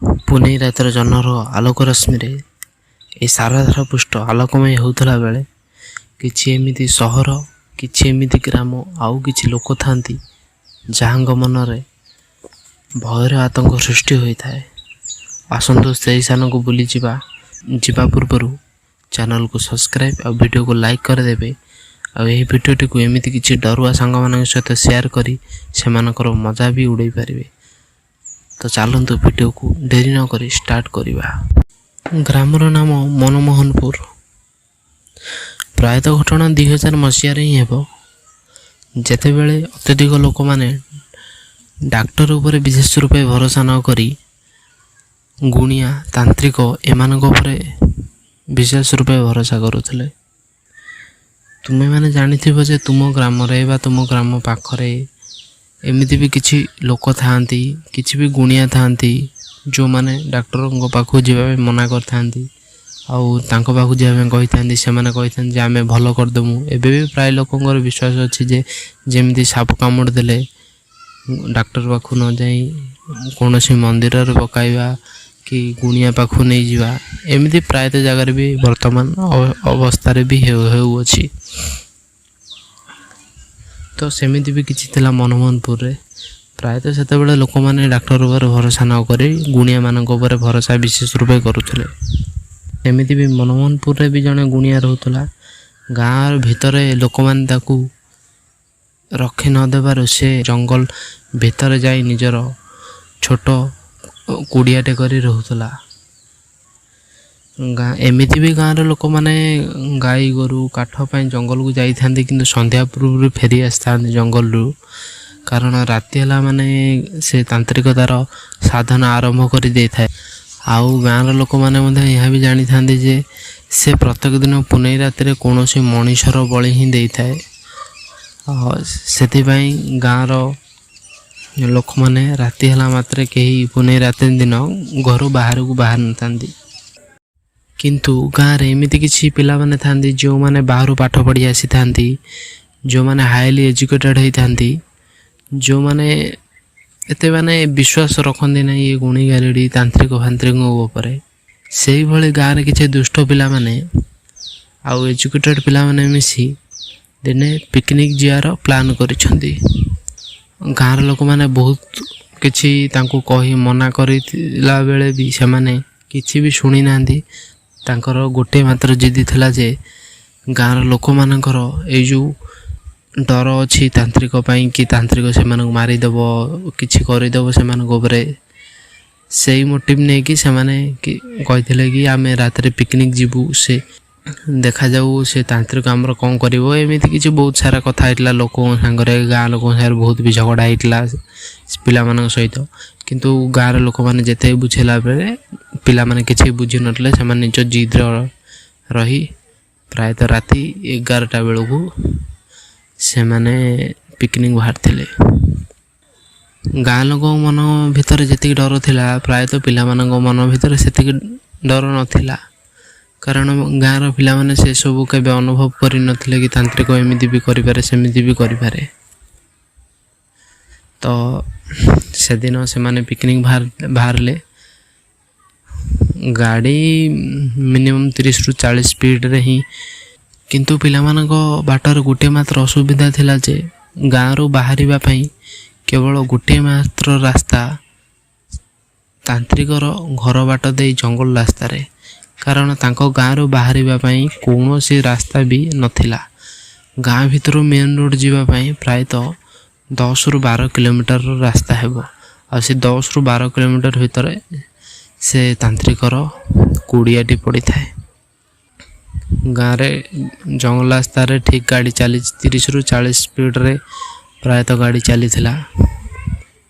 ପୁନେଇ ରାତିର ଜହ୍ନର ଆଲୋକ ରଶ୍ମିରେ ଏହି ସାରଧାର ପୃଷ୍ଠ ଆଲୋକମୟ ହେଉଥିଲା ବେଳେ କିଛି ଏମିତି ସହର, କିଛି ଏମିତି ଗ୍ରାମ ଆଉ କିଛି ଲୋକ ଥାନ୍ତି ଯାହାଙ୍କ ମନରେ ଭୟର ଆତଙ୍କ ସୃଷ୍ଟି ହୋଇଥାଏ। ଆସନ୍ତୁ ସେହି ସ୍ଥାନକୁ ବୁଲିଯିବା। ଯିବା ପୂର୍ବରୁ ଚ୍ୟାନେଲକୁ ସବସ୍କ୍ରାଇବ୍ ଆଉ ଭିଡ଼ିଓକୁ ଲାଇକ୍ କରିଦେବେ ଆଉ ଏହି ଭିଡ଼ିଓଟିକୁ ଏମିତି କିଛି ଡରୁଆ ସାଙ୍ଗମାନଙ୍କ ସହିତ ସେୟାର କରି ସେମାନଙ୍କର ମଜା ବି ଉଡ଼େଇ ପାରିବେ। ତ ଚାଲନ୍ତୁ, ଭିଡ଼ିଓକୁ ଡେରି ନକରି ଷ୍ଟାର୍ଟ କରିବା। ଗ୍ରାମର ନାମ ମନମୋହନପୁର। ପ୍ରାୟତଃ ଘଟଣା 2000 ମସିହାରେ ହିଁ ହେବ, ଯେତେବେଳେ ଅତ୍ୟଧିକ ଲୋକମାନେ ଡାକ୍ତର ଉପରେ ବିଶେଷ ରୂପେ ଭରସା ନ କରି ଗୁଣିଆ, ତାନ୍ତ୍ରିକ ଏମାନଙ୍କ ଉପରେ ବିଶେଷ ରୂପେ ଭରସା କରୁଥିଲେ। ତୁମେମାନେ ଜାଣିଥିବ ଯେ ତୁମ ଗ୍ରାମରେ ବା ତୁମ ଗ୍ରାମ ପାଖରେ ଏମିତି ବି କିଛି ଲୋକ ଥାଆନ୍ତି, କିଛି ବି ଗୁଣିଆ ଥାଆନ୍ତି, ଯେଉଁମାନେ ଡାକ୍ତରଙ୍କ ପାଖକୁ ଯିବା ପାଇଁ ମନା କରିଥାନ୍ତି ଆଉ ତାଙ୍କ ପାଖକୁ ଯିବା ପାଇଁ କହିଥାନ୍ତି। ସେମାନେ କହିଥାନ୍ତି ଯେ ଆମେ ଭଲ କରିଦେବୁ। ଏବେ ବି ପ୍ରାୟ ଲୋକଙ୍କର ବିଶ୍ୱାସ ଅଛି ଯେ ଯେମିତି ସାପ କାମୁଡ଼ି ଦେଲେ ଡାକ୍ତର ପାଖକୁ ନ ଯାଇ କୌଣସି ମନ୍ଦିରରେ ପକାଇବା କି ଗୁଣିଆ ପାଖକୁ ନେଇଯିବା। ଏମିତି ପ୍ରାୟତଃ ଜାଗାରେ ବି ବର୍ତ୍ତମାନ ଅବସ୍ଥାରେ ବି ହେଉଅଛି। ତ ସେମିତି ବି କିଛି ଥିଲା ମନମୋହନପୁରରେ। ପ୍ରାୟତଃ ସେତେବେଳେ ଲୋକମାନେ ଡାକ୍ତର ଉପରେ ଭରସା ନ କରି ଗୁଣିଆମାନଙ୍କ ଉପରେ ଭରସା ବିଶେଷ ରୂପେ କରୁଥିଲେ। ସେମିତି ବି ମନମୋହନପୁରରେ ବି ଜଣେ ଗୁଣିଆ ରହୁଥିଲା। ଗାଁ ଭିତରେ ଲୋକମାନେ ତାକୁ ରଖି ନ ଦେବାରୁ ସେ ଜଙ୍ଗଲ ଭିତରେ ଯାଇ ନିଜର ଛୋଟ କୁଡ଼ିଆଟେ କରି ରହୁଥିଲା। ଗାଁ ଏମିତି ବି ଗାଁର ଲୋକମାନେ ଗାଈ ଗୋରୁ କାଠ ପାଇଁ ଜଙ୍ଗଲକୁ ଯାଇଥାନ୍ତି, କିନ୍ତୁ ସନ୍ଧ୍ୟା ପୂର୍ବରୁ ଫେରି ଆସିଥାନ୍ତି ଜଙ୍ଗଲରୁ, କାରଣ ରାତି ହେଲା ମାନେ ସେ ତାନ୍ତ୍ରିକ ତାର ସାଧନା ଆରମ୍ଭ କରିଦେଇଥାଏ। ଆଉ ଗାଁର ଲୋକମାନେ ମଧ୍ୟ ଏହା ବି ଜାଣିଥାନ୍ତି ଯେ ସେ ପ୍ରତ୍ୟେକ ଦିନ ପୁନେଇ ରାତିରେ କୌଣସି ମଣିଷର ବଳି ହିଁ ଦେଇଥାଏ। ଆଉ ସେଥିପାଇଁ ଗାଁର ଲୋକମାନେ ରାତି ହେଲା ମାତ୍ରେ କେହି ପୁନେଇ ରାତି ଦିନ ଘରୁ ବାହାରକୁ ବାହାରି ନଥାନ୍ତି। କିନ୍ତୁ ଗାଁରେ ଏମିତି କିଛି ପିଲାମାନେ ଥାନ୍ତି, ଯେଉଁମାନେ ବାହାରୁ ପାଠ ପଢ଼ି ଆସିଥାନ୍ତି, ଯେଉଁମାନେ ହାଇଲି ଏଜୁକେଟେଡ଼୍ ହେଇଥାନ୍ତି, ଯେଉଁମାନେ ଏତେ ମାନେ ବିଶ୍ୱାସ ରଖନ୍ତି ନାହିଁ ଏ ଗୁଣି ଗାରେଡ଼ି, ତାନ୍ତ୍ରିକ ଫାନ୍ତ୍ରିକଙ୍କ ଉପରେ। ସେଇଭଳି ଗାଁରେ କିଛି ଦୁଷ୍ଟ ପିଲାମାନେ ଆଉ ଏଜୁକେଟେଡ଼୍ ପିଲାମାନେ ମିଶି ଦିନେ ପିକନିକ୍ ଯିବାର ପ୍ଲାନ୍ କରିଛନ୍ତି। ଗାଁର ଲୋକମାନେ ବହୁତ କିଛି ତାଙ୍କୁ କହି ମନା କରିଥିଲା ବେଳେ ବି ସେମାନେ କିଛି ବି ଶୁଣି ନାହାନ୍ତି। ତାଙ୍କର ଗୋଟିଏ ମାତ୍ର ଜିଦି ଥିଲା ଯେ ଗାଁର ଲୋକମାନଙ୍କର ଏଇ ଯେଉଁ ଡର ଅଛି ତାନ୍ତ୍ରିକ ପାଇଁ କି ତାନ୍ତ୍ରିକ ସେମାନଙ୍କୁ ମାରିଦେବ, କିଛି କରିଦେବ ସେମାନଙ୍କ ଉପରେ, ସେଇ ମୋଟିଭ୍ ନେଇକି ସେମାନେ କି କହିଥିଲେ କି ଆମେ ରାତିରେ ପିକନିକ୍ ଯିବୁ, ସେ ଦେଖାଯାଉ ସେ ତାନ୍ତ୍ରିକ ଆମର କ'ଣ କରିବ। ଏମିତି କିଛି ବହୁତ ସାରା କଥା ହେଇଥିଲା ଲୋକଙ୍କ ସାଙ୍ଗରେ। ଗାଁ ଲୋକଙ୍କ ସାଙ୍ଗରେ ବହୁତ ବି ଝଗଡ଼ା ହେଇଥିଲା ପିଲାମାନଙ୍କ ସହିତ। କିନ୍ତୁ ଗାଁର ଲୋକମାନେ ଯେତେ ବୁଝେଇଲା ବେଳେ ପିଲାମାନେ କିଛି ବୁଝିନଥିଲେ। ସେମାନେ ନିଜ ଜିଦ୍ରେ ରହି ପ୍ରାୟତଃ ରାତି 11ଟା ବେଳକୁ ସେମାନେ ପିକନିକ୍ ବାହାରିଥିଲେ। ଗାଁ ଲୋକଙ୍କ ମନ ଭିତରେ ଯେତିକି ଡର ଥିଲା, ପ୍ରାୟତଃ ପିଲାମାନଙ୍କ ମନ ଭିତରେ ସେତିକି ଡର ନଥିଲା, କାରଣ ଗାଁର ପିଲାମାନେ ସେସବୁ କେବେ ଅନୁଭବ କରିନଥିଲେ କି ତାନ୍ତ୍ରିକ ଏମିତି ବି କରିପାରେ, ସେମିତି ବି କରିପାରେ। ତ ସେଦିନ ସେମାନେ ପିକନିକ୍ ବାହାରିଲେ। ଗାଡ଼ି ମିନିମମ୍ 30ରୁ 40 ସ୍ପିଡ଼ରେ ହିଁ। କିନ୍ତୁ ପିଲାମାନଙ୍କ ବାଟରେ ଗୋଟିଏ ମାତ୍ର ଅସୁବିଧା ଥିଲା ଯେ ଗାଁରୁ ବାହାରିବା ପାଇଁ କେବଳ ଗୋଟିଏ ମାତ୍ର ରାସ୍ତା, ତାନ୍ତ୍ରିକର ଘର ବାଟ ଦେଇ ଜଙ୍ଗଲ ରାସ୍ତାରେ, କାରଣ ତାଙ୍କ ଗାଁରୁ ବାହାରିବା ପାଇଁ କୌଣସି ରାସ୍ତା ବି ନଥିଲା। ଗାଁ ଭିତରୁ ମେନ୍ ରୋଡ଼ ଯିବା ପାଇଁ ପ୍ରାୟତଃ 10ରୁ 12 କିଲୋମିଟରର ରାସ୍ତା ହେବ ଆଉ ସେ 10ରୁ 12 କିଲୋମିଟର ଭିତରେ ସେ ତାନ୍ତ୍ରିକର କୁଡ଼ିଆଟି ପଡ଼ିଥାଏ। ଗାଁରେ ଜଙ୍ଗଲ ରାସ୍ତାରେ ଠିକ୍ ଗାଡ଼ି ଚାଲିଛି, 30ରୁ 40 ସ୍ପିଡ଼ରେ ପ୍ରାୟତଃ ଗାଡ଼ି ଚାଲିଥିଲା।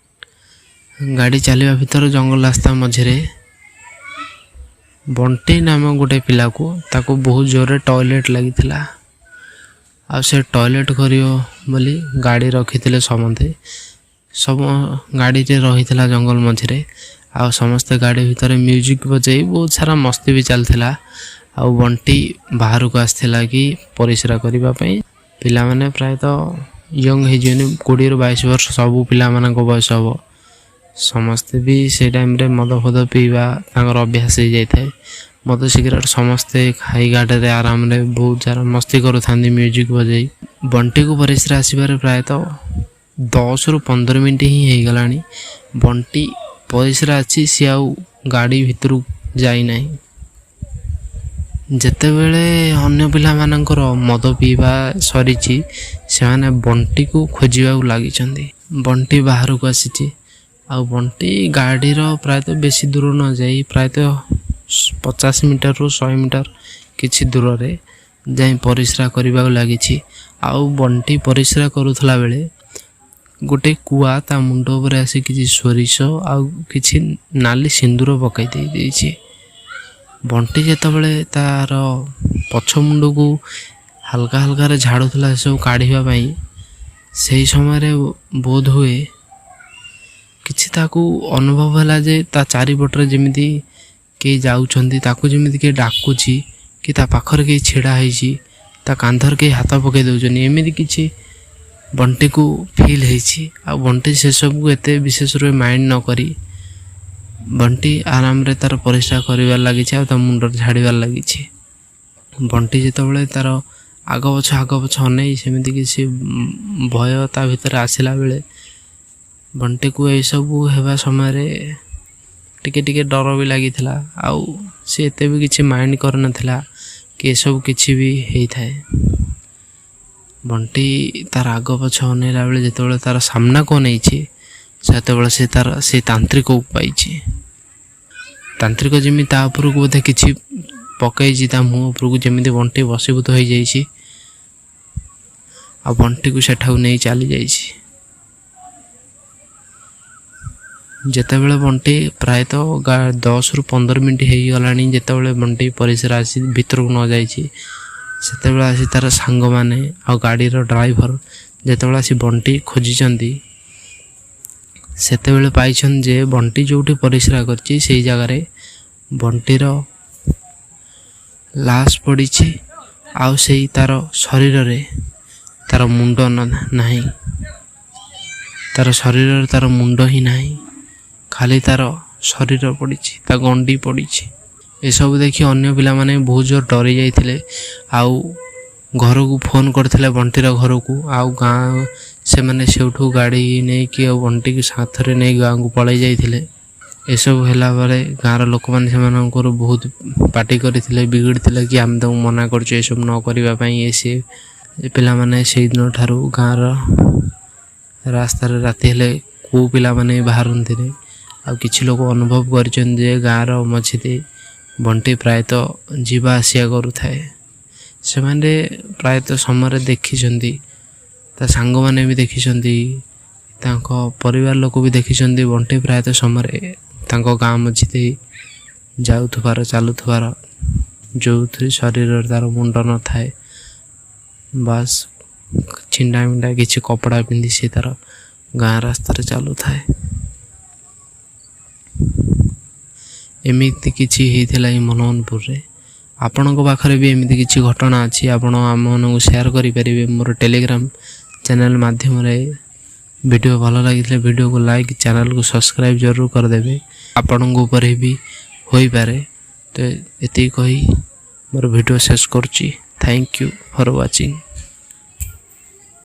ଗାଡ଼ି ଚାଲିବା ଭିତରେ ଜଙ୍ଗଲ ରାସ୍ତା ମଝିରେ ବଣ୍ଟି ନାମକ ଗୋଟେ ପିଲାକୁ, ତାକୁ ବହୁତ ଜୋରରେ ଟଏଲେଟ୍ ଲାଗିଥିଲା ଆଉ ସେ ଟଏଲେଟ୍ କରିବ ବୋଲି ଗାଡ଼ି ରଖିଥିଲେ ସମସ୍ତେ। ସବୁ ଗାଡ଼ିରେ ରହିଥିଲା ଜଙ୍ଗଲ ମଝିରେ ଆଉ ସମସ୍ତେ ଗାଡ଼ି ଭିତରେ ମ୍ୟୁଜିକ୍ ବଜେଇ ବହୁତ ସାରା ମସ୍ତି ବି ଚାଲିଥିଲା। ଆଉ ବଣ୍ଟି ବାହାରକୁ ଆସିଥିଲା କି ପରିସ୍ରା କରିବା ପାଇଁ। ପିଲାମାନେ ପ୍ରାୟତଃ ୟଙ୍ଗ ହେଇଯିବେନି, 20ରୁ 22 ବର୍ଷ ସବୁ ପିଲାମାନଙ୍କ ବୟସ ହେବ। ସମସ୍ତେ ବି ସେଇ ଟାଇମ୍ରେ ମଦ ଫଦ ପିଇବା ତାଙ୍କର ଅଭ୍ୟାସ ହେଇଯାଇଥାଏ। ମଦ ସିଗାରେଟ୍ ସମସ୍ତେ ଖାଇ ଗାଡ଼ିରେ ଆରାମରେ ବହୁତ ସାରା ମସ୍ତି କରୁଥାନ୍ତି ମ୍ୟୁଜିକ୍ ବଜାଇ। ବଣ୍ଟିକୁ ପରିସ୍ରା ଆସିବାରେ ପ୍ରାୟତଃ 10ରୁ 15 ମିନିଟ୍ ହିଁ ହେଇଗଲାଣି। ବଣ୍ଟି ପରିସ୍ରା ଅଛି, ସିଏ ଆଉ ଗାଡ଼ି ଭିତରକୁ ଯାଇନାହିଁ। ଯେତେବେଳେ ଅନ୍ୟ ପିଲାମାନଙ୍କର ମଦ ପିଇବା ସରିଛି, ସେମାନେ ବଣ୍ଟିକୁ ଖୋଜିବାକୁ ଲାଗିଛନ୍ତି। ବଣ୍ଟି ବାହାରକୁ ଆସିଛି ଆଉ ବଣ୍ଟି ଗାଡ଼ିର ପ୍ରାୟତଃ ବେଶୀ ଦୂର ନ ଯାଇ ପ୍ରାୟତଃ 50 ମିଟରରୁ 100 ମିଟର କିଛି ଦୂରରେ ଯାଇ ପରିସ୍ରା କରିବାକୁ ଲାଗିଛି। ଆଉ ବଣ୍ଟି ପରିସ୍ରା କରୁଥିଲା ବେଳେ ଗୋଟେ କୁଆ ତା ମୁଣ୍ଡ ଉପରେ ଆସି କିଛି ସୋରିଷ ଆଉ କିଛି ନାଲି ସିନ୍ଦୁର ପକାଇ ଦେଇ ଦେଇଛି। ବଣ୍ଟି ଯେତେବେଳେ ତାର ପଛ ମୁଣ୍ଡକୁ ହାଲକା ହାଲକାରେ ଝାଡ଼ୁଥିଲା ସେସବୁ କାଢ଼ିବା ପାଇଁ, ସେହି ସମୟରେ ବୋଧ ହୁଏ କିଛି ତାକୁ ଅନୁଭବ ହେଲା ଯେ ତା ଚାରିପଟରେ ଯେମିତି କେହି ଯାଉଛନ୍ତି, ତାକୁ ଯେମିତି କେହି ଡାକୁଛି କି ତା ପାଖରେ କେହି ଛିଡ଼ା ହେଇଛି, ତା କାନ୍ଧରେ କେହି ହାତ ପକାଇ ଦେଉଛନ୍ତି, ଏମିତି କିଛି ବଣ୍ଟିକୁ ଫିଲ୍ ହେଇଛି। ଆଉ ବଣ୍ଟି ସେସବୁକୁ ଏତେ ବିଶେଷ ରୂପେ ମାଇଣ୍ଡ ନ କରି ବଣ୍ଟି ଆରାମରେ ତାର ପରିସ୍ରା କରିବାରେ ଲାଗିଛି ଆଉ ତା ମୁଣ୍ଡରେ ଝାଡ଼ିବାରେ ଲାଗିଛି। ବଣ୍ଟି ଯେତେବେଳେ ତାର ଆଗ ପଛ ଆଗ ପଛ ଅନେଇ ସେମିତି କିଛି ଭୟ ତା ଭିତରେ ଆସିଲା ବେଳେ, ବଣ୍ଟିକୁ ଏସବୁ ହେବା ସମୟରେ ଟିକେ ଟିକେ ଡର ବି ଲାଗିଥିଲା। ଆଉ ସେ ଏତେ ବି କିଛି ମାଇଣ୍ଡ କରିନଥିଲା କି ଏସବୁ କିଛି ବି ହେଇଥାଏ। ବଣ୍ଟି ତାର ଆଗ ପଛ ଅନେଇଲା ବେଳେ ଯେତେବେଳେ ତାର ସାମ୍ନାକୁ ଅନେଇଛି, ସେତେବେଳେ ସେ ତାର ସେ ତାନ୍ତ୍ରିକକୁ ପାଇଛି। ତାନ୍ତ୍ରିକ ଯେମିତି ତା ଉପରକୁ ବୋଧେ କିଛି ପକାଇଛି, ତା ମୁହଁ ଉପରକୁ, ଯେମିତି ବଣ୍ଟି ବଶୀଭୂତ ହେଇଯାଇଛି ଆଉ ବଣ୍ଟିକୁ ସେଠାକୁ ନେଇ ଚାଲି ଯାଇଛି। ଯେତେବେଳେ ବଣ୍ଟି ପ୍ରାୟତଃ 10ରୁ 15 ମିନିଟ୍ ହେଇଗଲାଣି, ଯେତେବେଳେ ବଣ୍ଟି ପରିସ୍ରା ଆସି ଭିତରକୁ ନ ଯାଇଛି, ସେତେବେଳେ ଆସି ତାର ସାଙ୍ଗମାନେ ଆଉ ଗାଡ଼ିର ଡ୍ରାଇଭର ଯେତେବେଳେ ଆସି ବଣ୍ଟି ଖୋଜିଛନ୍ତି, ସେତେବେଳେ ପାଇଛନ୍ତି ଯେ ବଣ୍ଟି ଯେଉଁଠି ପରିସ୍ରା କରିଛି, ସେଇ ଜାଗାରେ ବଣ୍ଟିର ଲାଶ ପଡ଼ିଛି ଆଉ ସେଇ ତାର ଶରୀରରେ ତାର ମୁଣ୍ଡ ନାହିଁ। ତାର ଶରୀରରେ ତାର ମୁଣ୍ଡ ହିଁ ନାହିଁ, ଖାଲି ତାର ଶରୀର ପଡ଼ିଛି, ତା ଗଣ୍ଡି ପଡ଼ିଛି। ଏସବୁ ଦେଖି ଅନ୍ୟ ପିଲାମାନେ ବହୁତ ଜୋର ଡରି ଯାଇଥିଲେ ଆଉ ଘରକୁ ଫୋନ୍ କରିଥିଲେ, ବଣ୍ଟିର ଘରକୁ। ଆଉ ଗାଁ ସେମାନେ ସେଇଠୁ ଗାଡ଼ି ନେଇକି ଆଉ ବଣ୍ଟିକୁ ସାଥରେ ନେଇ ଗାଁକୁ ପଳାଇ ଯାଇଥିଲେ। ଏସବୁ ହେଲା ପରେ ଗାଁର ଲୋକମାନେ ସେମାନଙ୍କର ବହୁତ ପାଟି କରିଥିଲେ, ବିଗିଡ଼ିଥିଲେ କି ଆମେ ତାଙ୍କୁ ମନା କରୁଛୁ ଏସବୁ ନ କରିବା ପାଇଁ, ଏ ସିଏ। ଏ ପିଲାମାନେ ସେଇଦିନ ଠାରୁ ଗାଁର ରାସ୍ତାରେ ରାତି ହେଲେ କେଉଁ ପିଲାମାନେ ବାହାରନ୍ତିନି। ଆଉ କିଛି ଲୋକ ଅନୁଭବ କରିଛନ୍ତି ଯେ ଗାଁର ମଝି ଦେଇ ବଣ୍ଟି ପ୍ରାୟତଃ ଯିବା ଆସିବା କରୁଥାଏ। ସେମାନେ ପ୍ରାୟତଃ ସମୟରେ ଦେଖିଛନ୍ତି, ତା ସାଙ୍ଗମାନେ ବି ଦେଖିଛନ୍ତି, ତାଙ୍କ ପରିବାର ଲୋକ ବି ଦେଖିଛନ୍ତି, ବଣ୍ଟି ପ୍ରାୟତଃ ସମୟରେ ତାଙ୍କ ଗାଁ ମଝି ଦେଇ ଯାଉଥିବାର, ଚାଲୁଥିବାର, ଯେଉଁଥିରେ ଶରୀରରେ ତାର ମୁଣ୍ଡ ନଥାଏ, ବାସ୍ ଛିଣ୍ଡା ମିଣ୍ଡା କିଛି କପଡ଼ା ପିନ୍ଧି ସେ ତାର ଗାଁ ରାସ୍ତାରେ ଚାଲୁଥାଏ। ଏମିତି କିଛି ହେଇଥିଲା ଏଇ ମନମୋହନପୁରରେ। ଆପଣଙ୍କ ପାଖରେ ବି ଏମିତି କିଛି ଘଟଣା ଅଛି, ଆପଣ ଆମମାନଙ୍କୁ ସେୟାର କରିପାରିବେ ମୋର ଟେଲିଗ୍ରାମ ଚ୍ୟାନେଲ୍ ମାଧ୍ୟମରେ। ଭିଡ଼ିଓ ଭଲ ଲାଗିଥିଲେ ଭିଡ଼ିଓକୁ ଲାଇକ୍, ଚ୍ୟାନେଲକୁ ସବସ୍କ୍ରାଇବ୍ ଜରୁର କରିଦେବେ। ଆପଣଙ୍କ ଉପରେ ବି ହୋଇପାରେ। ତ ଏତିକି କହି ମୋର ଭିଡ଼ିଓ ଶେଷ କରୁଛି। Thank you for watching.